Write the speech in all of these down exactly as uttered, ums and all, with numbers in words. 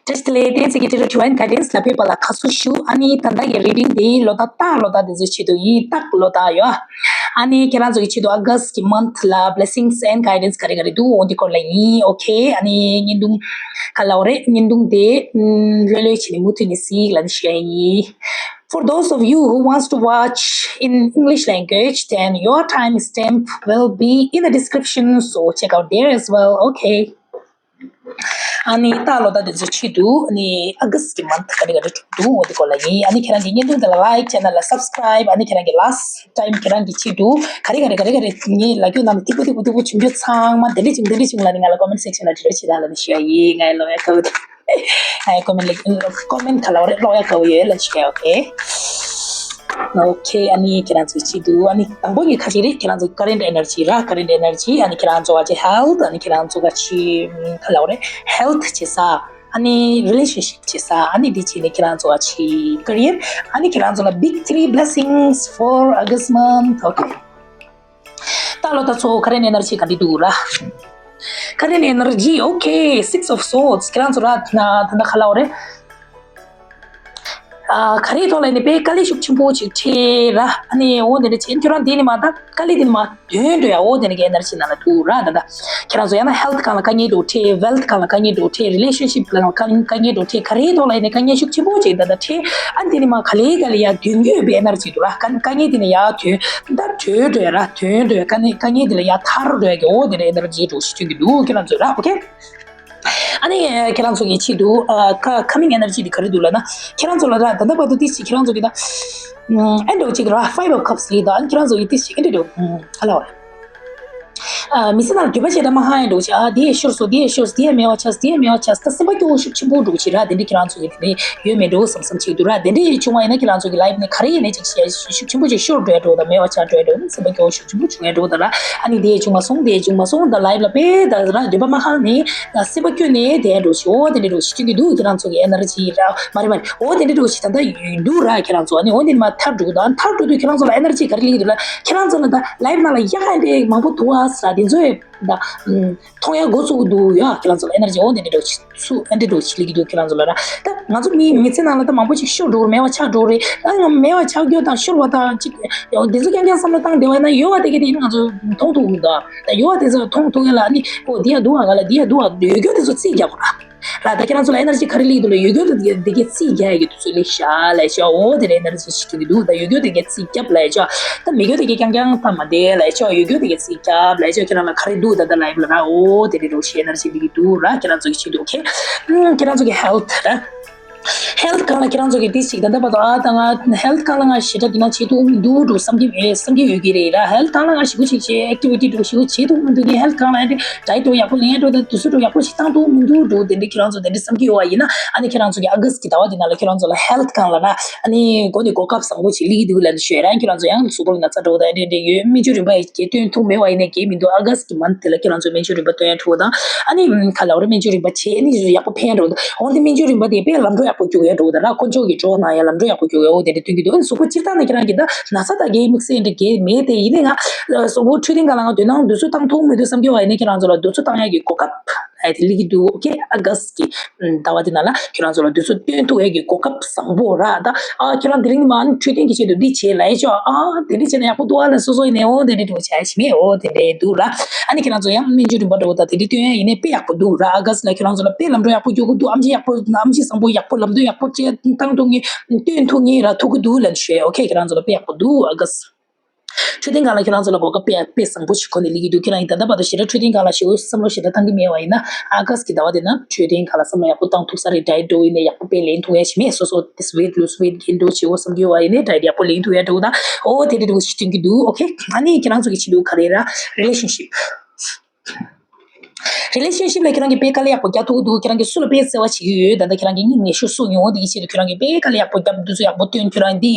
བཀྲ་ཤིས་བདེ་ལེགས། Thanks again to Divine Guidance ལ་ཕེབས་པ་ལ་དགའ་བསུ་ཞུ། ཨ་ནི་ད་ལྟ་གི་reading དེ་ལོ་ཟླ་སྟག་ལོ་ཟླ་དེ་ཚོའི་ཆེད་དུ་ཡིན། སྟག་ལོ་ཟླ་ཡོད། ཨ་ནི་ཁྱེད་རང་ཚོ་གི་ཆེད་དུ་August གི་month ལ་blessings and guidance ག་རེ་ག་རེ་འདུག་འོ་འདི་སྐོར་ལ་ཡིན། Okay, ཨ་ནི་བརྙན་ཐུང་ག་ལབ་རེད། བརྙན་ཐུང་དེ་ལྷོད་ལྷོད་བྱས་ནས་མུ་མཐུད་ནས་གཟིགས་ལབ་ནས་ཞུ་ཡ་ཡིན། For those of you who wants to watch in English language, then your timestamp will be in the description, so check out there as well. Okay. ཨ་ནི་སྟག་ལོ་ཟླ་དེ་ཚོའི་ཆེད་དུ་ཨ་ནི་August གི་month ག་རེ་ག་རེ་འདུག་འོ་དེ་སྐོར་ལ་ཡིན། ཨ་ནི་ཁྱེད་རང་གི་བརྙན་ཐུང་དེ་ལ་like, channel ལ་subscribe, ཨ་ནི་ཁྱེད་རང་གི་last time ཁྱེད་རང་གི་ཆེད་དུ་ག་རེ་ག་རེ་ག་རེ་ག་རེ་ངས་ལབ་རྒྱུ་རྣམས་ཏིག་པོ་ཏིག་པོ་ཏིག་པོ་བྱུང་རྒྱུ་ཚང་མ་དེ་འདྲ་བྱུང་དེ་འདྲ་བྱུང་ལབ་ནས་ང་ལ་comment section ལ་འབྲི་རོགས་བྱེད་དང་ལབ་ནས་ཞུ་ཡ་ཡིན། ང་ཡི་ཀློག་ཡ་དཀའ་བོ་དེ། ཨ་ཡ་comment ལ་comment ག་ལབ་རེད། ཀློག་ཡ་དཀའ་བོ་ཡོད་ལབ་ཞུ་ཡ། Okay. Okay, ཨ་ནི་ཁྱེད་རང་ཚོའི་ཆེད་དུ་ཨ་ནི་དང་པོ་གི་ཁ་ཤས་རེད། ཁྱེད་རང་ཚོ་current energy ར། Current energy ཨ་ནི་ཁྱེད་རང་ཚོ་ག་ཅི་health ཨ་ནི་ཁྱེད་རང་ཚོ་ག་ཅི་ཁ་ལབ་རེད། Health བྱེད་ས། ཨ་ནི་relationship བྱེད་ས། ཨ་ནི་འདི་བྱས་ནས་ཁྱེད་རང་ཚོ་ག་ཅི་career། ཨ་ནི་ཁྱེད་རང་ཚོ་ལ་big three blessings for August month. Okay. སྟག་ལོ་ཟླ་ཚོ་current energy ག་འདྲ་འདུག་ར། Current energy, okay, six of swords. ཁྱེད་རང་ཚོ་ར་ད་ད་ལྟ་ག་ལབ་རེད། ཨ་ག་རེའི་ཐོག་ལ་ནི་དཔེ་དཀའ་ལས་ཤུགས་ཆེན་པོ་ཅིག་འཕྲད་ར། ཨ་ནི་འོ་དེ་འདྲ་བྱས་ཁྱོད་རང་འདི་ནི་མ་ད་དཀའ་ལས་འདི་ནི་མ་དོན་འགྲོ་ཡ། འོ་དེ་འདྲ་གི་energy ནང་ལ་འདུག་ར། ད་ད་ཁྱེད་རང་ཚོ་ཡང་ན་health སྒང་ལ་དཀའ་ངལ་འདྲ་བོ་འཕྲད། Wealth སྒང་ལ་དཀའ་ངལ་འདྲ་བོ་འཕྲད། Relationship སྒང་ལ་དཀའ་དཀའ་ངལ་འདྲ་བོ་འཕྲད། ག་རེའི་ཐོག་ལ་ནི་དཀའ་ངལ་ཤུགས་ཆེན་པོ་ཅིག་ད་ད་འཕྲད། ཨ་འདི་ནི་མ་ག་ལེ་ག་ལེ་ཡ་དོན་འགྲོ་ཡ་བའི་energy འདུག་ར། དཀའ་དཀའ་ངལ་འདི་ནི་ཡ་དོན་ད་གྲོལ་འགྲོ་ཡ་ར། དོན་འགྲོ་ཡ། དཀའ་ངལ་དཀའ་ངལ་འདི་ལ་ཡ་ཐར་འགྲོ་ཡ་གི་འོ་དེ་འདྲ་energy འདྲ་བོ་ཞིག་ཐོན་གྱི་འདུག་ཁྱེད་རང་ཚོ་ར། Okay. ཨ་ནི་ཁྱེད་རང་ཚོ་གི་ཆེད་དུ་ཨ་ཁ་coming energy འདི་ག་རེ་འདུག་ལབ་ན། ཁྱེད་རང་ཚོ་ལ་ད་ད་ལྟ་བར་དུ་ཏིག་ཙམ་ཁྱེད་རང་ཚོ་གི་ད་ཨ་འདྲ་བོ་ཅིག་ར། Five of Cups ལི་ད་ཨ་ཁྱེད་རང་ཚོ་གི་ཏིག་ཙམ་ཨ་འདྲ་འདྲ་བོ་ཨ་ལ་བ་ཨ་མི་ཚེ་ནང་འདོད་པ་ཞེ་དྲག་མ་ཧང་ཡ་འདྲ་བོ་ཅིག་ཨ་དེ་ཤོར་སོང་། དེ་ཤོར་སོང་། དེ་མེད་པ་ཆགས་སོང་། དེ་མེད་པ་ཆགས་སོང་། ད་སེམས་པ་སྐྱོ་བོ་ཤུགས་ཆེན་པོ་འདྲ་བོ་ཅིག་ར། དེ་འདྲ་ཁྱེད་རང་ཚོ་གི་དེ་འདྲ་ཡོད་མེད་འདྲ་བོ་བསམ་བསམ་ཅིག་འདུག་ར། དེ་འདྲ་བྱུང་བ་ཡིན་ན་ཁྱེད་རང་ཚོ་གི་life ནས་ག་རེ་ཡིན་ནའི་ཅིག་ཤུགས་ཆེན་པོ་ཅིག་ཤོར་འགྲོ་ཡ་འདྲ་བོ་དང་། མེད་པ་ཆགས་འགྲོ་ཡ་འདྲ་བོ་དང་། སེམས་པ་སྐྱོ་བོ་ཤུགས་ཆེན་པོ་བྱུང་ཡ་འདྲ་བོ་དང་ར། ཨ་ནི་དེ་བྱུང་མ་སོང་། དེ་བྱུང་མ་སོང་། ད་life ལ་དཔེ་ད་རང་འདོད་པ་མ་ཧང་ནས་སེམས་པ་སྐྱོ་ནས་དེ་འདྲ་བོ་ཞིག་འོ་དེ་འདྲ་འདྲ་བོ་ཞིག་སྐྱོ་གི་འདུག་ཁྱེད་རང་ཚོ་གི་energy ར། མ་རེད་མ་རེད། འོ་དེ་འདྲ་འདྲ་བོ་ཞིག་ད་ལྟ་ཡོད་འདུག་ར། ཁྱེད་རང་ཚོ་ཨ་ནི་འོ་དེ་ནས་མ་ཐར་འགྲོ་གི་འདུག་ཨ་ནི་ཐར་འགྲོ་དུས་ཁྱེད་རང་ཚོ་ལ་energy ག་རེ་སླེབས་ཀྱི་འདུག་ལ། ཁྱེད་རང་ཚོ་ལ་ད་life ནང་ལ་ཡག་ག་འདྲ་མང་པོ་འདུག་ཨ་ཟེར་དེ་ཚོ་ད་མཐོང་ཡ་འགོ་ཚུགས་ཀྱི་འདུག་ཡ། ཁྱེད་རང་ཚོ་ལ་energy འོ་དེ་འདྲ་འདྲ་བོ་ཞིག་ཚུགས་ཨ་འདྲ་འདྲ་བོ་ཞིག་སླེབས་ཀྱི་འདུག་ཁྱེད་རང་ཚོ་ལ་ར། ད་ང་ཚོ་མི་མི་ཚེ་ནང་ལ་ད་མང་པོ་ཞིག་ཤོར་འགྲོ་གི་རེད། མེད་པ་ཆགས་འགྲོ་གི་རེད། ད་ང་མེད་པ་ཆགས་རྒྱུ་དང་ཤོར་བ་དང་ཅིག་ཡང་དེ་ཚོ་རྐྱང་རྐྱང་བསམ་བློ་བཏང་བསྡད་པ་ཡིན་ན་ཡོད་པ་དེ་ག་དེ་ཡིན་ང་ཚོ་མཐོང་ཐུབ་མི་འདུག་ད་ཡོད་པ་དེ་ཚོ་མཐོང་ཐུབ་མཁན་ལ་ཨ་ནི་ཨོ་འདི་ཡང་འདུག་ཨ། ག་ལ་འདི་ཡང་འདུག་ཨ། ཡོད་རྒྱུ་དེ་ཚོ་རྩིས་རྒྱག་དགོས་ར། ལ་ད་ཁྱེད་རང་ཚོ་ལ་energy ག་རེ་སླེབས་འདུག་ལ། ཡོད་རྒྱུ་དེ་དེ་གའི་རྩིས་རྒྱག་ཡ་གི་དུས་ཚོད་སླེབས་ཤག་ལབ་ཤག་འོ་དེ་ལ་energy ཞིག་ཐོན་གྱི་འདུག་ད་ཡོད་རྒྱུ་དེ་གའི་རྩིས་རྒྱབ་ལབ་ཤག་ད་མེད་རྒྱུ་དེ་གའི་རྐྱང་རྐྱང་བཏང་མ་བསྡད་ལབ་ཤག་ཡོད་རྒྱུ་དེ་གའི་རྩིས་རྒྱབ་ལབ་ཤག་ཁྱེད་རང་ལ་ག་རེ་འདུག་ད་ལྟ་life ལ་ར། འོ་དེ་འདྲ་འདྲ་བོ་ཞིག་energy སླེབས་ཀྱི་འདུག་ར། ཁྱེད་རང་ཚོ་གི་ཆེད་དུ། Okay. ཨུམ། ཁྱེད་རང་ཚོ་གི་health ར། health སྒང་ལ་ཁྱེད་རང་ཚོ་གི་ཏིག་ཙམ་ད་ལྟ་བར་དུ་ཨ་ད་ང་health སྒང་ལ་ང་ཞེ་དྲག་འདི་ན་བྱེད་ཐུབ་མི་འདུག་འདྲ་བསམ་གྱི་ཨེ་བསམ་གྱི་ཡོད་ཀྱི་རེད་ར། health སྒང་ལ་ང་ཞེ་པོ་ཅིག་བྱེད་activity འདྲ་ཞེ་པོ་བྱེད་ཐུབ་མི་འདུག་ངས་health སྒང་ལ་ཨ་འདི་diet འདྲ་ཡག་པོ་ལེན་འདྲ་ད་དུས་ཚོད་འདྲ་ཡག་པོ་ཞིག་བཏང་ཐུབ་མི་འདུག་འདྲ་དེ་འདྲ་ཁྱེད་རང་ཚོ་དེ་འདྲ་བསམ་གྱི་ཡོད་པ་ཡིན་ན། ཨ་ནི་ཁྱེད་རང་ཚོ་གི་August གི་ཟླ་བ་འདི་ནང་ལ་ཁྱེད་རང་ཚོ་ལ་health སྒང་ལ་ར་ཨ་ནི་འགོ་ནས་གོ་སྐབས་བཟང་པོ་ཞིག་སླེབས་ཀྱི་འདུག་ལབ་ནས་ཞུ་ཡ་ར། ཁྱེད་རང་ཚོ་ཡང་གཟུགས་པོ་ལ་ན་ཚ་འདྲ་བོ་དང་དེ་འདྲ་ཡོད། སྨན་བཅོས་རིམ་པ་ཡི་གེ་སྟོན་ཐུབ་མེད་པ་ཡིན་ན་གལ་མི་འདུག August གི་month དེ་ལ་ཁྱེད་རང་ཚོ་སྨན་བཅོས་རིམ་པ་སྟོན་ཡ་འགྲོ་དང་། ཨ་ནི་ཁ་ལ་བར་སྨན་བཅོས་རིམ་པ་བྱས་ནི་ཡག་པོ་ཕན་འགྲོ་དང་། འོན་ཏེ་སྨན་བཅོས་རིམ་པ་དེ་དཔེ་ལམ་འགྲོ་ཡག་པོ་རྒྱུག་ཡ་འགྲོ་དང་ར། དཀོན་མཆོག་གི་གྲོགས་གནང་ཡ་ལམ་འགྲོ་ཡག་པོ་རྒྱུག་ཡ་འོ་དེ་འདྲ་སྟོན་གྱི་འདུག་གཟུགས་པོ་སྤྱིར་བཏང་ནས་ཁྱེད་རང་གི་ད་ན་ཚ་དང་གལ་དམིགས་བསལ་འདྲ་གལ་མེད་དེ། ཡིན་ནའི་ང་གཟུགས་པོ་འཕྲོད་བསྟེན་སྒང་ལ་ང་དོ་སྣང་དུས་ཚོད་བཏང་ཐུབ་མི་འདུག་བསམ་གྱི་ཡོད་པ་ཡིན་ན་ཁྱེད་རང་ཚོ་ལ་དུས་ཚོད་བཏང་ཡ་གི་གོ་སྐབས་ཨ་དེ་སླེབས་ཀྱི་འདུག Okay. August གི་ཟླ་བ་དེ་ནང་ལ་ཁྱེད་རང་ཚོ་ལ་དུས་ཚོད་སྟོན་ཐུབ་ཡ་གི་གོ་སྐབས་བཟང་པོ་ར། ད་ཨ་ཁྱེད་རང་དེ་རིང་ནི་མ་ནི་འཕྲོད་བསྟེན་གྱི་ཆེད་དུ་འདི་བྱེད་ལབ་ཡ་ཅོ། ཨ་དེ་འདྲ་བྱས་ན་ཡག་པོ་འདུག་ཨ་ལ་སོ་སོ་ཡིན་ནའི་འོ་དེ་འདྲ་འགྲོ་བྱ་ཡ་ཞིག་མེད། འོ་དེ་འདྲ་འདུག་ར། ཨ་ནི་ཁྱེད་རང་ཚོ་ཡང་སྨན་བཅོས་རིམ་པ་འདྲ་བོ་དང་དེ་འདྲ་སྟོན་ཡ་ཡིན་ནའི་དཔེ་ཡག་པོ་འདུག་ར། August ལ་ཁྱེད་རང་ཚོ་ལ་དཔེ་ལམ་འགྲོ་ཡག་པོ་རྒྱུག་གི་འདུག་ཨམ་ཆི་ཡག་པོ་ཨམ་ཆི་བཟང་པོ་ཡག་པོ་ལམ་སྟོན་ཡག་པོ་བྱས་བཏང་ཐུབ་ངེས་སྟོན་ཐུབ་ངེས་ར་ཐུབ་ཀྱི་འདུག་ལབ་ནས་ཞུ་ཡ། Okay. ཁྱེད་རང་ཚོ་ལ་དཔེ་ཡག་པོ་འདུག August འཕྲོད་བསྟེན་སྒང་ལ་ཁྱེད་རང་ཚོ་ལ་གོ་སྐབས་དཔེ་དཔེ་བཟང་པོ་ཞིག་ཁོ་ནས་སླེབས་ཀྱི་འདུག་ཁྱེད་རང་གིས་ད་ལྟ་བར་དུ་ཞེ་དྲག་འཕྲོད་བསྟེན་སྒང་ལ་ཞེ་པོ་བསམ་བློ་ཞེ་དྲག་བཏང་གི་མེད་པ་ཡིན་ན། August གི་ཟླ་བ་དེ་ན་འཕྲོད་བསྟེན་སྒང་ལ་བསམ་བློ་ཡག་པོ་བཏང་ཐུབ་ས་རེད། Diet འདྲ་བོ་ཡིན་ནའི་ཡག་པོ་དཔེ་ལེན་ཐུབ་ཡ་ཞིག་མེད། སོ་སོ་དེ་weight loss, weight gain འདྲ་བོ་བྱེད་དགོས་བསམ་གྱི་ཡོད་པ་ཡིན་ནའི་diet ཡག་པོ་ལེན་ཐུབ་ཡ་འདྲ་བོ་དང་། འོ་དེ་འདྲ་འདྲ་བོ་ཞིག་སྟོན་གྱི་འདུག Okay. ཨ་ནི་ཁྱེད་རང་ཚོ་གི་ཆེད་དུ་ག་རེ་ར། relationship relationship ལ་ཁྱེད་རང་གིས་དཔེ་དཀའ་ལས་ཡག་པོ་རྒྱག་ཐུབ་ཀྱི་འདུག་ཁྱེད་རང་གིས་སུ་ལ་དཔེ་བརྩེ་བ་བྱེད་ཀྱི་ཡོད། ད་ལྟ་ཁྱེད་རང་གིས་སྙིང་ནད་ཤོར་སོང་ཡོང་དེ་གི་ཆེད་དུ་ཁྱེད་རང་གིས་དཔེ་དཀའ་ལས་ཡག་པོ་རྒྱབ། དུས་ཚོད་ཡག་པོ་བཏོན། ཁྱེད་རང་འདི་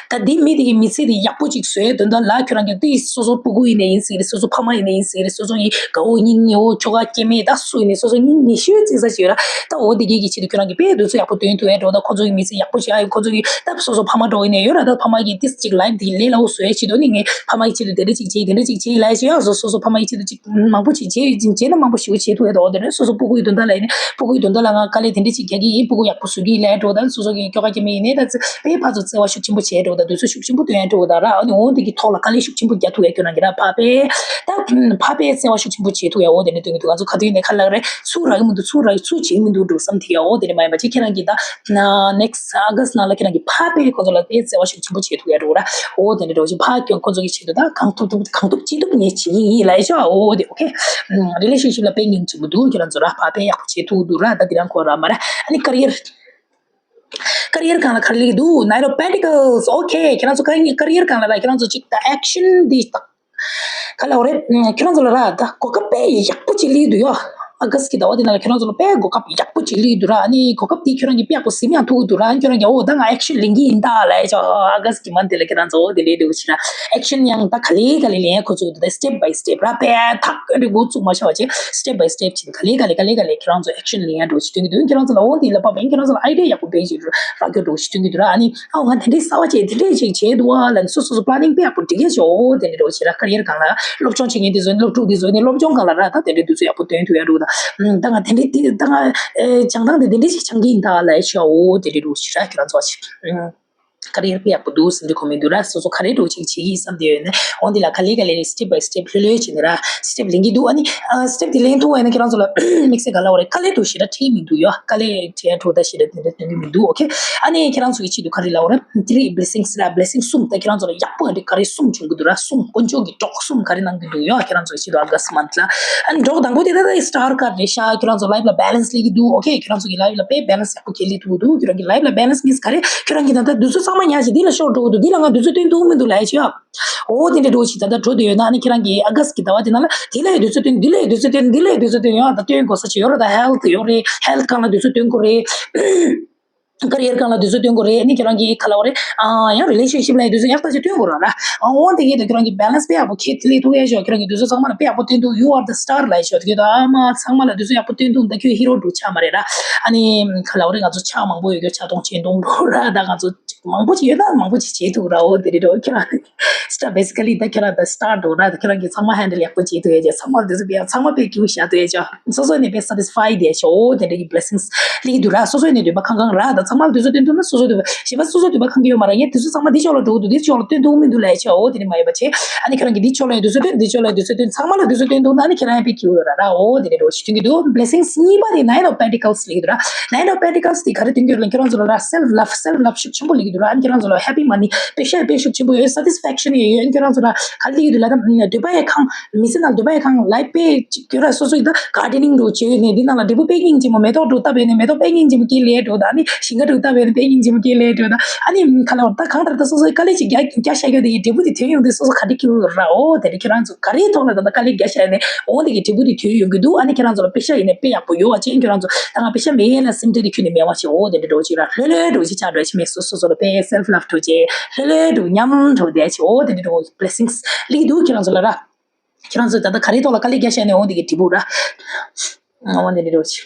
ད་འདི་མི་དེ་གི་མི་ཚེ་དེ་ཡག་པོ་ཅིག་བཟོས་དོན་དག་ལ་ཁྱེད་རང་གིས་དེ་སོ་སོ་སྤུ་གུ་ཡིན་ནའི་ཡིན་ཟེར་གི་རེད། སོ་སོ་ཕ་མ་ཡིན་ནའི་ཡིན་ཟེར་གི་རེད། སོ་སོ་ཡི་དགའ་བོ་སྙིང་ཉེ་བོ་ཁྱོ་ག་སྐྱེ་དམན་ད་སུ་ཡིན་ནའི་སོ་སོ་སྙིང་ཉེ་ཤོས་བརྩེ་ས་ཞིག་ཡོད་ར། ད་འོ་དེ་གི་གི་ཆེད་དུ་ཁྱེད་རང་གིས་དཔེ་དུས་ཚོད་ཡག་པོ་བཏོན་ཐུབ་ཡ་འགྲོ། ད་ཁོ་ཚོ་གི་མི་ཚེ་ཡག་པོ་བྱེད་ཡ་ཡོད། ཁོ་ཚོ་གི་ད་སོ་སོ་ཕ་མ་འདྲ་བོ་ཡིན་ནའི་ཡོད་ར། ད་ཕ་མ་གིས་ཏིས་ཅིག་life དེ་ལས་སླ་བོ་བཟོ་ཡ་ཆེད་དུ་ནི་ངས་ཕ་མ་གི་ཆེད་དུ་དེ་འདྲ་ཅིག་བྱེད་དེ་འདྲ་ཅིག་བྱེད་ལབ་ཡ་ཞིག་ཡང་སོ་སོ་སོ་ཕ་མ་གི་ཆེད་དུ་ཅིག་མང་པོ་ཅིག་བྱེད་ཡོད་ཅིག་བྱེད་ན་ མང་པོ་ཞེ་པོ་བྱེད་ཐུབ་ཡ་འདུག་འོ་དེ་ནས་སོ་སོ་སྤུ་གུའི་དོན་དག་ལ་ཡིན་ནའི་སྤུ་གུའི་དོན་དག་ལ་ང་དཀའ་ལས་དེ་འདྲ་ཅིག་རྒྱག་གི་ཡིན། སྤུ་གུ་ཡག་པོ་བཟོ་གི་ཡིན་ལབ་འགྲོ་ད་སོ་སོ་གི་སྐྱོ་ག་སྐྱེ་མི་ཡིན་ནའི་ད་ཚེ་དཔེ་ཕར་ཚུར་བརྩེ་བ་ཤུགས་ཆེན་པོ་བྱེད་འགྲོ་ད་དུས་ཚོད་ཤུགས་ཆེན་པོ་སྟོན་འགྲོ་ད་ར། ཨ་ནི་འོ་དེ་གི་ཐོག་ལ་དཀའ་ལས་ཤུགས་ཆེན་པོ་རྒྱག་ཐུབ་ཡ་ཁྱོད་རང་གི་ར་ཕ་པས་ད་ཕ་པས་བརྩེ་བ་ཤུགས་ཆེན་པོ་བྱེད་ཐུབ་ཡ་འོ་དེ་ནས་སྟོན་གི་འདུག་ང་ཚོ་ག་དུས་ནས་ཁ་ལག་རེད་ཚུར་རག་གི་མི་འདུག་ཚུར་རག་ཚུར་བྱེད་ཀྱི་མི་འདུག་འགྲོ་བསམ་དེ་ཡ་འོ་དེ་ནས་མ་ཡིན་པ་ཅིག་ཁྱེད་རང་གི་ད་next August ནང་ལ་ཁྱེད་རང་གི་ཕ་པས་ཁོ་ཚོ་ལ་དཔེ་བརྩེ་བ་ཤུགས་ཆེན་པོ་བྱེད་ཐུབ་ཡ་འགྲོ་ར། འོ་དེ་འདྲ་འགྲོ་ཅིག་ཕ་ཁྱོད་ཁོ་ཚོ་གི་ཆེད་དུ་ད་གང་ཐུབ་ཐུབ་གང་ཐུབ་ཅི་ཐུབ་ངས་བྱེད་ཀྱི་ཡིན་ལབ་ཡ་ཆོག་འོ་དེ་okay relationship ལ་དཔེ་སྙིང་རྗེ་པོ་འདུག་ཁྱེད་རང་ཚོ་ར་ཕ་པས་ཡག་པོ་བྱེད་ཐུབ་འདུག་ར། ད་དེ་རང་ཁོ་ར་མ་ར་ཨ་ནི་career career སྒང་ལ་ག་རེ་ལེགས་འདུག Nine of Pentacles okay ཁྱེད་རང་ཚོ་career སྒང་ལ་ར་ཁྱེད་རང་ཚོ་ཅིག་ད་action འདི་ད་ག་ལ་འོ་རེད། ཁྱེད་རང་ཚོ་ལ་ར་ད་གོ་སྐབས་དཔེ་ཡག་པོ་ཅིག་སླེབས་འདུག་ཡོ། August གི་ཟླ་བ་འདི་ནང་ལ་ཁྱེད་རང་ཚོ་ལ་དཔེ་གོ་སྐབས་ཡག་པོ་ཅིག་སླེབས་འདུག་ར། ཨ་ནི་གོ་སྐབས་འདི་ཁྱེད་རང་གིས་དཔེ་ཡག་པོ་ཟིན་ཡང་ཐུབ་འདུག་ར། ཁྱེད་རང་གིས་འོ་ད་ང་action ལེན་གྱི་ཡིན་ད་ལབ་ཡ་ཆོག August གི་month འདི་ལ་ཁྱེད་རང་ཚོ་འོ་དེ་ལས་འདུག་ཕྱིར་ར་action ཡང་ད་ག་ལེ་ག་ལེ་ལེན་ཡ་ཁོ་ཚོ་འདུག་ད་step by step ར། དཔེ་ཐག་ཨ་འདྲ་འགོ་བཙུགས་མ་ཤོག་པ་ཅིག་step by step ཅིག་ག་ལེ་ག་ལེ་ག་ལེ་ག་ལེ་ཁྱེད་རང་ཚོ་action ལེན་ཡ་འགྲོ་ཅིག་སྟོན་གྱི་འདུག་ཁྱེད་རང་ཚོ་ལ་འོ་འདི་ལ་བབ་པ་ཡིན་ཁྱེད་རང་ཚོ་ལ་idea ཡག་པོ་དཔེ་ཅིག་རག་རྒྱུ་འགྲོ་ཅིག་སྟོན་གྱི་འདུག་ར། ཨ་ནི་ཨ་ང་དེ་འདྲའི་གསར་བ་བྱས་དེ་འདྲའི་ཅིག་བྱས་འདུག་ཨ་ལབ་ནས་སོ་སོ་སོ་planning དཔེ་ཡག་པོ་སྒྲིག་ཡ་ཆོག་འོ་དེ་འདྲ་འགྲོ་ཅིག་ར། career སྒང་ལ་སློབ་སྦྱོང་བྱེད་མཁན་དེ་ཚོ་ནི་སློབ་ཕྲུག་དེ་ཚོ་ནི་སློབ་སྦྱོང་སྒང་ལ་ར་ད་དེ་འདྲའི་དུས་ཚོད་ཡག་པོ་སྟོན་ཐུབ་ཡ་འགྲོ་ད། ད་ང་དེ་འདྲའི་དེ་ད་ང་ཨེ་བྱང་ཐང་དེ་དེ་འདྲའི་ཅིག་སྦྱང་གི་ཡིན་ད་ལབ་ཡ་ཆོག་འོ་དེ་འདྲ་འགྲོ་ཅིག་ར། ཁྱེད་རང་ཚོ་ཅིག career དཔེ་ཡག་པོ་འདུག་ཟེར་འདྲི་ཁོ་མི་འདུག་ར། སོ་སོ་ག་རེ་འགྲོ་ཅིག་བྱེད་ཀྱི་བསམ་དེ་ཡོད་ནས་འོ་འདི་ལ་ག་ལེ་ག་ལེ་step by step ལྷོད་ལྷོད་བྱས་ནས་ར་step ལེན་གྱི་འདུག་ཨ་ནི་step དེ་ལེན་ཐུབ་པ་ཡིན་ན་ཁྱེད་རང་ཚོ་ལ་དམིགས་བསལ་ག་ལ་འོ་རེད། དཀའ་ལས་འགྲོ་ཞེ་དྲག་འཕྲད་མི་འདུག་ཡོ། དཀའ་ལས་འཕྲད་འགྲོ་ད་ཞེ་དྲག་དེ་འདྲ་སྟོན་གྱི་མི་འདུག okay ཨ་ནི་ཁྱེད་རང་ཚོ་གི་ཆེད་དུ་ག་རེ་ལབ་འོ་རེད། three blessings ར་blessing གསུམ་ད་ཁྱེད་རང་ཚོ་ལ་ཡག་པོ་འདི་ག་རེ་གསུམ་བྱུང་གི་འདུག་ར། གསུམ་དཀོན་མཆོག་གི་གྲོགས་གསུམ་ག་རེ་གནང་གི་འདུག་ཡོ། ཁྱེད་རང་ཚོ་གི་ཆེད་དུ་August month ལ་ཨ་ནི་གྲོགས་དང་པོ་དེ་ད་ད་star card རེད་ཤག་ཁྱེད་རང་ཚོ་life ལ་balance སླེབས་ཀྱི་འདུག okay ཁྱེད་རང་ཚོ་གི་life ལ་དཔེ་balance ཡག་པོ་ཁྱེད་ལས་ཐུབ་འདུག་ཁྱོད་རང་གི་life ལ་balance means ག་རེ། ཁྱོད་རང་གི་ད་ལྟ་དུས་ཚོད་ཚང་མ་ཉར་ཞིག་འདི་ལ་ཤོར་འགྲོ་གི་འདུག་འདི་ལ་ང་དུས་ཚོད་སྟོན་ཐུབ་མི་འདུག་ལབ་ཡ་ཆོག་འོ་དེ་འདྲ་འགྲོ་ཞིག་ད་ལྟ་འགྲོ་དུ་ཡོད་ན་ཨ་ནི་ཁྱེད་རང་གི་August གི་ཟླ་བ་དེ་ནང་ལ་དེ་ལ་ཡི་དུས་ཚོད་སྟོན། འདི་ལ་ཡི་དུས་ཚོད་སྟོན། འདི་ལ་ཡི་དུས་ཚོད་སྟོན་ཡོད་ད་སྟོན་དགོས་ས་ཅིག་ཡོད་རེད། ད་health ཡོད་རེད། health སྒང་ལ་དུས་ཚོད་སྟོན་དགོས་རེད། career སྒང་ལ་དུས་ཚོད་སྟོན་དགོས་རེད། ཨ་ནི་ཁྱེད་རང་གི་ག་ལ་བ་རེད། ཨ་ཡང་relationship ལ་ཡི་དུས་ཚོད་ཡག་ཐག་ཆོད་སྟོན་དགོས་ར་ལ། ཨ་འོ་དེ་གི་ད་ཁྱོད་རང་གི་balance དཔེ་ཡག་པོ་ཁྱེད་ལས་ཐུག་ཡ་ཤོག་ཁྱོད་རང་གི་དུས་ཚོད་ཚང་མ་ལ་དཔེ་ཡག་པོ་སྟོན་ཐུབ། you are the star ལབ་ཡ་ཤོག་དེ་གི་ད་ཨ་མ་ཚང་མ་ལ་དུས་ཚོད་ཡག་པོ་སྟོན་ཐུབ། ད་ཁྱོད་hero འགྲོ་ཆགས་མ་རེད་ར། ཨ་ནི་ག་ལ་བ་རེད། ང་ཚོ་ཆགས་མང་པོ་ཡོད་རྒྱུ་ཆགས་གཏོང་བྱེད་གཏོང་འགྲོ་ར། ད་ང་ཚོ་མང་པོ་ཅིག་ཡོད་ན་མང་པོ་ཅིག་བྱེད་ཐུབ་ར། འོ་དེ་རེད་འགྲོ་ཁྱེད་རང་། སི་ཊར་basically ད་ཁྱེད་རང་ད་སི་ཊར་འགྲོ་ར། ད་ཁྱེད་རང་གིས་ཚང་མ་handle ཡག་པོ་བྱེད་ཐུབ་ཡ་ཅེ་ཚང་མར་དུས་ཚོད་ཡག་ཚང་མ་དཔེ་སྐྱིད་པོ་བཞག་ཐུབ་ཡ་ཅེ་སོ་སོ་ནས་དཔེ་satisfy དེ་ཅེ་འོ་དེ་འདྲ་གི་blessings སླེབས་འདུག་ར། སོ་སོ་ནས་འདོད་པ་ཁང་ཁང་ར། ད་ཚང་མར་དུས་ཚོད་སྟོན་ཐུབ་ན་སོ་སོ་འདོད་པ་གཞན་པ་སོ་སོ་འདོད་པ་ཁང་གི་ཡོད་མ་ར། ངས་དུས་ཚོད་ཚང་མ་འདི་ཕྱོགས་ལ་འགྲོ་གི་འདུག་འདི་ཕྱོགས་ལ་སྟོན་ཐུབ་མི་འདུག་ལབ་ཡ་ཅེ་འོ་དེ་འདྲ་མ་ཡོད་པ་ཅེ། ཨ་ནི་ཁྱེད་རང་གིས་འདི་ཕྱོགས་ལ་ཡང་དུས་ཚོད་སྟོན། འདི་ཕྱོགས་ལ་ཡང་དུས་ཚོད་སྟོན། ཚང་མ་ལ་དུས་ཚོད་སྟོན་འདུག་ན་ཨ་ནི་ཁྱེད་རང་ཡང་དཔེ་སྐྱིད་པོ་ཡོད་ར་ར། འོ་དེ་འདྲ་འདྲ་བོ་ཞིག་སྟོན་གི་འདུག Blessings གཉིས་པ་དེ་Nine of Pentacles སླེབས་འདུག་ར། Nine of Pentacles དེ་ག་རེ་སྟོན་གྱི་ཡོད་ལབ་ན་ཁྱེད་རང་ཚོ་ལ་self love self love ཤུགས་ཆེན་པོ་སླེབས་ཀྱི་འདུག་ར། ཨ་ནི་ཁྱེད་རང་ཚོ་ལ་happy money པེ་ཤ་པེ་ཤུགས་ཆེན་པོ་ཡོད། satisfaction ཡོད་ཡོད། ཨ་ནི་ཁྱེད་རང་ཚོ་ལ་ག་རེ་སླེབས་ཀྱི་འདུག་ལབ་ན་འདོད་པ་ཡི་ཁང་མི་ཚེ་ནང་འདོད་པ་ཡི་ཁང་life པེ་གཅིག་གྱུར་ར། སོ་སོ་ཡི་ད་gardening འདྲ་བོ་བྱས་ཡོད་ནས་འདི་ནང་ལ་འབྲས་བུ་དཔེ་སྙིང་རྗེ་མོ། མེ་ཏོག་འདྲ་བོ་བཏབ་ཡོད་ནས་མེ་ཏོག་དཔེ་སྙིང་རྗེ་མོ་སྐྱེས་ལེ་འདྲ་བོ་ད། ཨ་ནི་ཞིང་ཁ་འདྲ་བོ་བཏབ་ཡོད་ནས་དཔེ་སྙིང་རྗེ་མོ་སྐྱེས་ལེ་འདྲ་བོ་ད། ཨ་ནི་ག་ལ་བ་ད་གང་ལྟར་ད་སོ་སོའི་དཀའ་ལས་ཅིག་རྒྱག་རྒྱག་བཞག་ཡོད་དེ་ཡི་འབྲས་བུ་དེ་ཐོན་ཡོང་དུས་སོ་སོ་ག་འདྲ་སྐྱིད་པོ་ར། འོ་དེ་འདྲ་ཁྱེད་རང་ཚོ་ག་རེའི་ཐོག་ལ་ད་ལྟ་དཀའ་ལས་རྒྱག་བཞག་ཡོད་ནས་འོ་དེ་གི་འབྲས་བུ་དེ་ཐོན་ཡོང་གི་འདུག་ཨ་ནི་ཁྱེད་རང་ཚོ་ལ་པེ་ཤ་ཡིན་ནས་དཔེ་ཡག་པོ་ཡོད་བ་ཅེ། ཁྱེད་རང་ཚོ་ད་ང་པེ་ཤ་མེད་ལ་སེམས་ཁྲལ་དེ་ཁྱོན་ནས་མེད་བ་ཅེ། འོ་དེ་འདྲ་འདྲ་བོ་ཅིག་ར། ལྷོད་ལྷོད་འདྲ་བོ་ཅིག་ཆགས་འགྲོ་ཡ་ཅིག་མེད། སོ་སོ་སོ་ལ་དཔེ་self love འདྲ་བོ་ཅིག་ལྷོད་ལྷོད་འདྲ་བོ་མཉམ་འདྲ་བོ་བསྡད་ཅིག་འོ་དེ་འདྲ་འདྲ་བོ་blessings སླེབས་ཀྱི་འདུག་ཁྱེད་རང་ཚོ་ལ་ར། ཁྱེད་རང་ཚོ་ད་ལྟ་ག་རེའི་ཐོག་ལ་དཀའ་ལས་རྒྱག་བཞག་ནས་འོ་འདི་གི་འབྲས་བུ་ར། འོ་འདི་འདྲ་འདྲ་བོ་ཅིག་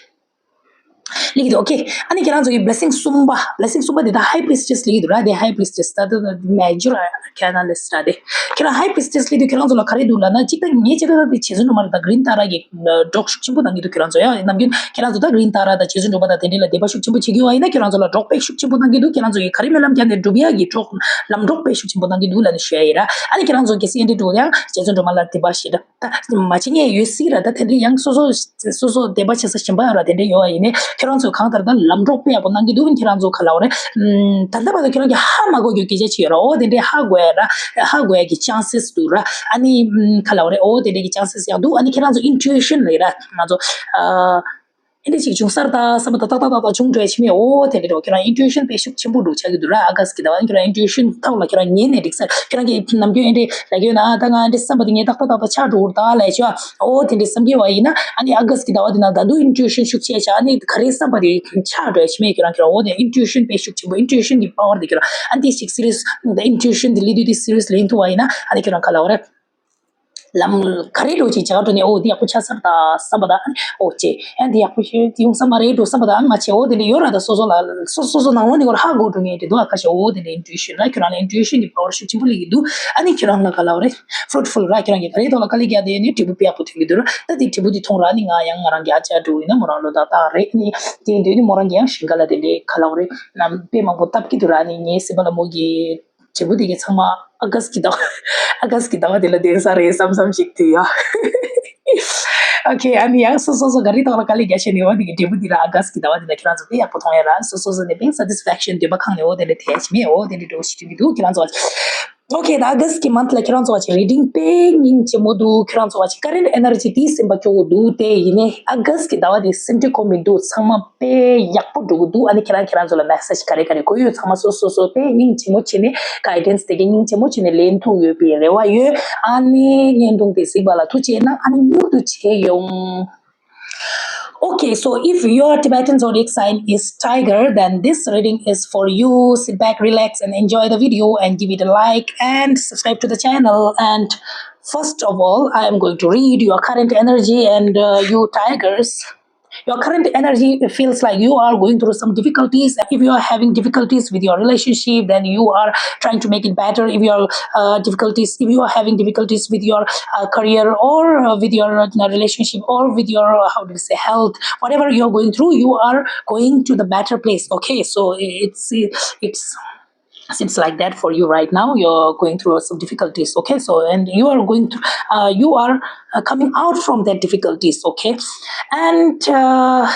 སླེབས་ཀྱི་འདུག okay ཨ་ནི་ཁྱེད་རང་ཚོ་གི་blessing གསུམ་པ། blessing གསུམ་པ་དེ་ད་high priestess སླེབས་ཀྱི་འདུག་ར། དེ་high priestess ད་ད་ད་major arcana list ར། དེ་ཁྱེད་རང་high priestess སླེབས་དུས་ཁྱེད་རང་ཚོ་ལ་ག་རེ་འདུག་ལབ་ན། གཅིག་ད་ངའི་ཆེད་དུ་ད་དེ་རྗེ་བཙུན་སྒྲོལ་མ་ར་ད་green ཏཱ་ར་གི་གྲོགས་ཤུགས་ཆེན་པོ་གནང་གི་འདུག་ཁྱེད་རང་ཚོ་ཡ་ནམ་རྒྱུན་ཁྱེད་རང་ཚོ་ད་green ཏཱ་ར་ད་རྗེ་བཙུན་སྒྲོལ་མ་ད་དེ་འདྲ་ལ་དད་པ་ཤུགས་ཆེན་པོ་བྱེད་ཀྱི་ཡོད་པ་ཡིན་ན་ཁྱེད་རང་ཚོ་ལ་གྲོགས་དཔེ་ཤུགས་ཆེན་པོ་གནང་གི་འདུག་ཁྱེད་རང་ཚོ་གི་ག་རེ་སྨོན་ལམ་བརྒྱབ་ནས་སྒྲུབ་ཡ་གི་གྲོགས་ལམ་གྲོགས་དཔེ་ཤུགས་ཆེན་པོ་གནང་གི་འདུག་ལབ་ནས་ཞུ་ཡ་ཡིན་ར། ཨ་ནི་ཁྱེད་རང་ཚོ་གལ་སྲིད་ཨེ་འདྲ་འདུག་ཡང་རྗེ་བཙུན་སྒྲོལ་མ་ལ་དད་པ་ཞེ་དྲག་ད་མ་བྱེད་མཁན་ཡོད་སྲིད་ར། ད་དེ་འདྲ་ཡང་སོ་སོ་སོ་སོ་དད་པ་བྱེད་ས་གཞན་པ་ཡོད་ར། དེ་འདྲ་ཡོད་པ་ཡིན་ནའི་ཁྱེད་རང་ཚོས་གང་ལྟར་ད་ལམ་གྲོགས་དཔེ་ཡག་པོ་གནང་གི་འདུག་ཁྱེད་རང་ཚོ་ག་ལ་བ་རེད། ད་ལྟ་བར་དུ་ཁྱེད་རང་གིས་ཧ་མ་གོ་རྒྱུ་སྐད་ཆ་ཅིག་ཡོད་ར། འོ་དེ་འདྲའི་ཧ་གོ་ཡ་ར། ཧ་གོ་ཡ་གི་chances འདུག་ར། ཨ་ནི་ག་ལ་བ་རེད། འོ་དེ་འདྲའི་གི་chances ཡང་འདུག་ཨ་ནི་ཁྱེད་རང་ཚོ་intuition ལ་ཡིན་ར། ང་ཚོ་ཨ་ཨེ་འདྲ་ཞིག་བྱུང་ས་རེད་ད་བསམ་པ་ད་ཏག་ཏག་ཏག་ཏག་བྱུང་འགྲོ་ཡ་ཕྱི་མས། འོ་དེ་འདྲ་འགྲོ་ཁྱེད་རང་intuition དཔེ་ཤུགས་ཆེན་པོ་འགྲོ་ཆགས་ཀྱི་འདུག་ར། August གི་ཟླ་བ་ཁྱེད་རང་intuition ཐོག་ལ་ཁྱེད་རང་ཉན་ནས་འགྲིག་ས། ཁྱེད་རང་གིས་ནམ་རྒྱུན་ཨེ་འདྲ་ལབ་ཀྱི་ཡོད་ན། ཨ་ད་ང་ཨེ་འདྲ་བསམ་པ་དེ་ངས་ཏག་ཏག་ཏག་ཏག་ཆགས་འགྲོ་གི་རེད་ད་ལབ་ཤག་འོ་དེ་འདྲ་བསམ་གྱི་ཡོད་པ་ཡིན་ན། ཨ་ནི་August གི་ཟླ་བ་དེ་ནང་ད་དུང་intuition ཤུགས་ཆེ་ཆགས། ཨ་ནི་ག་རེ་བསམ་པ་དེ་ཆགས་འགྲོ་ཡ་ཕྱི་མས། ཁྱེད་རང་ཁྱེད་རང་འོ་དེ་intuition དཔེ་ཤུགས་ཆེན་པོ། intuition གི་power དེ་ཁྱེད་རང་ཨ་ནི་དེ་ཞིག་serious ད་intuition དེ་ལས་དུས་དེ་serious ལེན་ཐུབ་པ་ཡིན་ན། ཨ་ནི་ཁྱེད་རང་ག་ལ་བ་རེད། ལམ་ག་རེ་འགྲོ་ཅིག་བྱ་འགྲོ་ནས་ཨོ་འདི་ཡག་པོ་ཆགས་ཚར་ད་བསམ་པ་དང་ཨོ་ཅེ་ཨ་འདི་ཡག་པོ་ཞིག་ཡོང་ས་མ་རེད་འགྲོ་བསམ་པ་དང་མ་བྱེད་ཨོ་དེ་འདྲ་ཡོད་ར། ད་སོ་སོ་ལ་སོ་སོ་སོ་ནང་ལོགས་ནས་ཁོ་ར་ཧ་གོ་འགྲོ་ངེས་དེ་འདུག་ཨ་ཁ་ཤས་ཨོ་དེ་འདྲ་intuition་ར་ཁྱོད་རང་ལ་intuition་གི་power་ཤུགས་ཆེན་པོ་སླེབས་ཀྱི་འདུག་ཨ་ནི་ཁྱོད་རང་ལ་ག་ལབ་རེད། fruitful་ར་ཁྱོད་རང་གི་ག་རེ་ཐོག་ལ་དཀའ་ལས་རྒྱག་དེ་ནི་འབྲས་བུ་དཔེ་ཡག་པོ་ཐོན་གྱི་འདུག་ར། ད་དེ་འབྲས་བུ་དེ་མཐོང་ར་ནི་ང་ཡང་ང་རང་གི་ཨ་ཅག་འགྲོ་ཡིན་ན་མོ་རང་ལོ་ད་ཏག་རེད་ནི་དེ་འདོད་ནི་མོ་རང་གི་ཡང་ཞིང་ཁ་ལ་དེ་འདྲའི་ག་ལབ་རེད་ནམ་དཔེ་མང་པོ་བཏབ་ཀྱི་འདུག་ར། ནི་ངའི་སེམས་པ་ལ་མོ་གི་འབྲས་བུ་དེ་གའི་ཚང་མ་ཨ་ག་སི་གི་ཟླ་བ་ཨ་ག་སི་གི་ཟླ་བ་དེ་ལ་ལྡན་ས་རེད་བསམ་བསམ་ཞིག་དུས་ཡ། ཨོ་ཁེ། ཨ་ནི་ཡང་སོ་སོ་སོ་ག་རེ་ཐོག་ལ་དཀའ་ལས་རྒྱག་ཤེས་ནས་འོ་དེ་གི་འབྲས་བུ་འདི་ལ་ཨ་ག་སི་གི་ཟླ་བ་འདི་ལ་ཁྱེད་རང་ཚོ་དཔེ་ཡག་པོ་མཐོང་ཡ་ར། སོ་སོ་སོ་ནས་དཔེ་satisfaction་འདོད་པ་ཁེངས་ནས་འོ་དེ་ལ་དེ་ཞིག་མེད་འོ་དེ་ལ་འགྲོ་ཞིག་དུས་ཀྱི་འདུག་ཁྱེད་རང་ཚོ། ཨོ་ཁེ། ད་ཨ་ག་སི་གི་month་ལ་ཁྱེད་རང་ཚོ་བ་ཅིག་reading་དཔེ་སྙིང་རྗེ་མོ་འདུག་ཁྱེད་རང་ཚོ་བ་ཅིག་current energy་དེ་སེམས་པ་སྐྱོ་བོ་འདུག་དེ་ཡིན་ནའི་ཨ་ག་སི་གི་ཟླ་བ་དེ་སེམས་ཁྲལ་ཁོ་མི་འདུག་ཚང་མ་དཔེ་ཡག་པོ་འགྲོ་གི་འདུག་ཨ་ནི་ཁྱེད་རང་ཁྱེད་རང་ཚོ་ལ་message་ག་རེ་ག་རེ་དགོས་ཡོད་ཚང་མ་སོ་སོ་སོ་དཔེ་སྙིང་རྗེ་མོ་བྱས་ནས་guidance་དེ་གའི་སྙིང་རྗེ་མོ་བྱས་ནས་ལེན་ཐུབ་ཡོད་པའི་རེ་བ་ཡོད། ཨ་ནི་བརྙན་ཐུང་དེ་གཟིགས་པ་ལ་ཐུགས་རྗེ་གནང་། ཨ་ནི་མྱུར་དུ་བྱེད་ཡོང་། Okay, so if your Tibetan zodiac sign is tiger, then this reading is for you. Sit back, relax, and enjoy the video and give it a like and subscribe to the channel. And first of all, I am going to read your current energy and uh, you tigers. Your current energy feels like you are going through some difficulties. If you are having difficulties with your relationship, then you are trying to make it better. If you are uh, difficulties, if you are having difficulties with your uh, career or uh, with your uh, relationship or with your uh, how do you say health, whatever you are going through, you are going to the better place. Okay, so it's it's seems like that for you right now. You're going through some difficulties. Okay, so and you are going through uh, you are uh, coming out from that difficulties. Okay, and uh,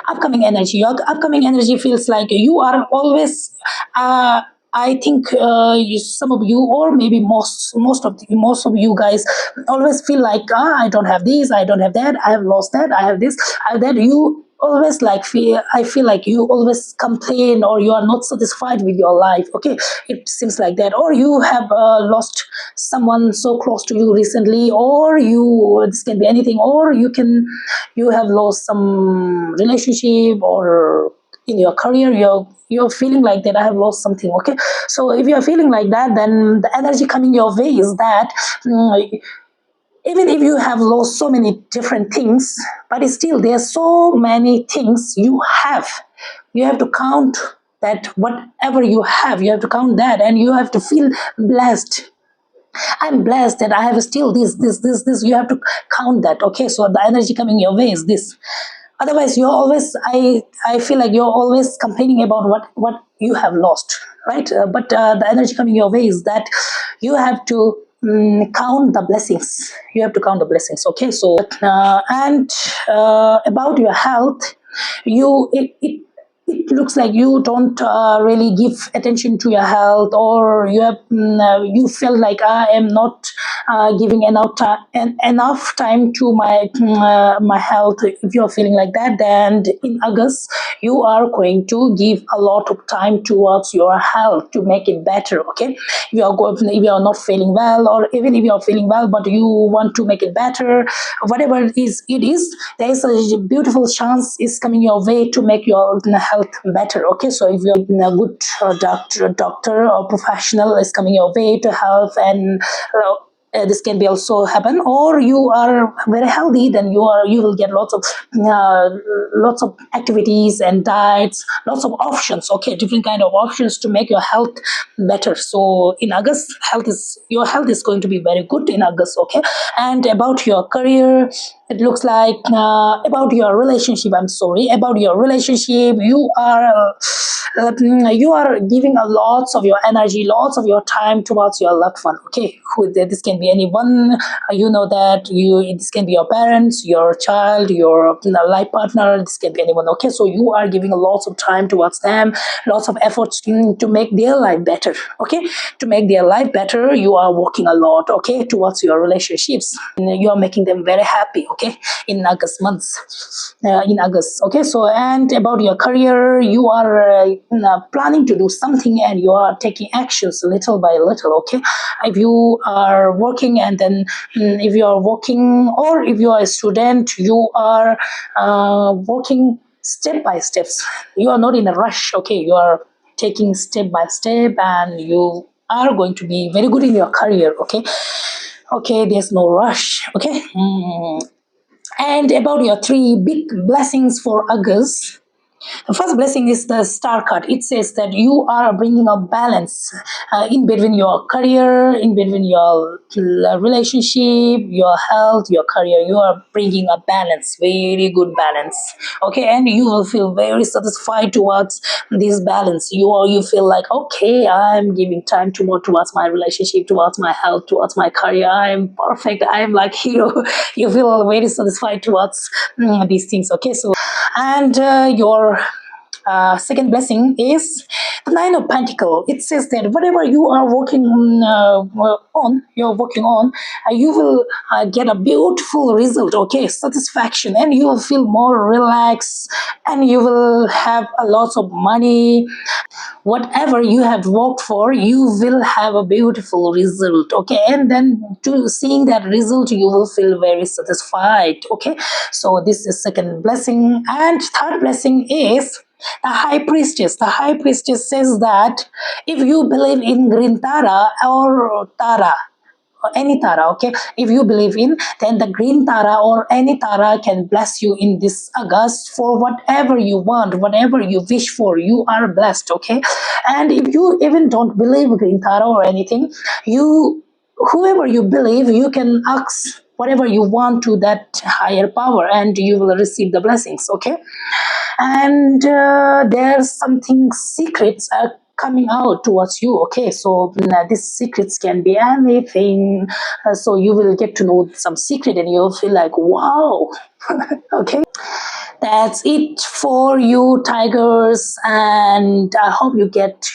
upcoming energy, your upcoming energy feels like you are always uh, I think uh, you, some of you, or maybe most, most of the, most of you guys, always feel like, ah, I don't have this, I don't have that, I have lost that, I have this, I have that. You always like feel. I feel like you always complain, or you are not satisfied with your life. Okay, it seems like that, or you have uh, lost someone so close to you recently, or you. This can be anything, or you can, you have lost some relationship or in your career you're you're feeling like that I have lost something. Okay, so if you're feeling like that, then the energy coming your way is that mm, even if you have lost so many different things, but it's still there's so many things you have. You have to count that whatever you have, you have to count that, and you have to feel blessed. I'm blessed that I have still this, this, this, this. You have to count that. Okay, so the energy coming your way is this. Otherwise, you're always, I, I feel like you're always complaining about what, what you have lost, right? Uh, but uh, the energy coming your way is that you have to mm, count the blessings. You have to count the blessings. Okay, so uh, and uh, about your health, you it, it it looks like you don't uh, really give attention to your health, or you have mm, uh, you feel like I am not uh, giving enough time en- enough time to my mm, uh, my health. If you're feeling like that, then in August you are going to give a lot of time towards your health to make it better. Okay, if you are go- if you are not feeling well, or even if you are feeling well but you want to make it better, whatever it is, it is, there is a beautiful chance is coming your way to make your health better. Okay, so if you're a good uh, doctor, doctor or professional is coming your way to help, and uh, uh, this can be also happen, or you are very healthy, then you are you will get lots of uh, lots of activities and diets, lots of options. Okay, different kind of options to make your health better. So in August, health is your health is going to be very good in August. Okay, and about your career, it looks like uh, about your relationship, I'm sorry, about your relationship, you are uh, you are giving a lots of your energy, lots of your time towards your loved one. Okay, who this can be anyone. Uh, you know that you this can be your parents, your child, your you know, life partner, this can be anyone. Okay, so you are giving lots of time towards them, lots of efforts mm, to make their life better. Okay, to make their life better, you are working a lot. Okay, towards your relationships, you are making them very happy. Okay, in August months, uh, in August. Okay, so and about your career, you are uh, planning to do something and you are taking actions little by little. Okay, if you are working and then mm, if you are working, or if you are a student, you are uh, working step by steps. You are not in a rush. Okay, you are taking step by step and you are going to be very good in your career. Okay, Okay, there's no rush. Okay. Mm. And about your three big blessings for August, the first blessing is the star card. It says that you are bringing a balance uh, in between your career, in between your uh, relationship, your health, your career. You are bringing a balance, very good balance. Okay, and you will feel very satisfied towards this balance. You are, you feel like, okay, I'm giving time to more towards my relationship, towards my health, towards my career. I'm perfect. I'm like hero. You feel very satisfied towards mm, these things. Okay, so and uh, your uh, second blessing is the Nine of Pentacle. It says that whatever you are working uh, on, you're working on, uh, you will uh, get a beautiful result, okay, satisfaction, and you will feel more relaxed, and you will have a lots of money. Whatever you have worked for, you will have a beautiful result, okay? And then to seeing that result, you will feel very satisfied, okay? So this is second blessing. And third blessing is the High Priestess. The High Priestess says that if you believe in Green Tara or Tara, or any Tara, okay? If you believe in, then the Green Tara or any Tara can bless you in this August for whatever you want, whatever you wish for. You are blessed, okay? And if you even don't believe Green Tara or anything, you, whoever you believe, you can ask whatever you want to that higher power, and you will receive the blessings, okay? And uh, there's something secrets are coming out towards you, okay? So mm, these secrets can be anything. Uh, so you will get to know some secret, and you'll feel like, wow. Okay, that's it for you, Tigers, and I hope you get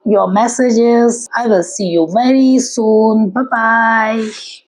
your messages. I will see you very soon. Bye bye.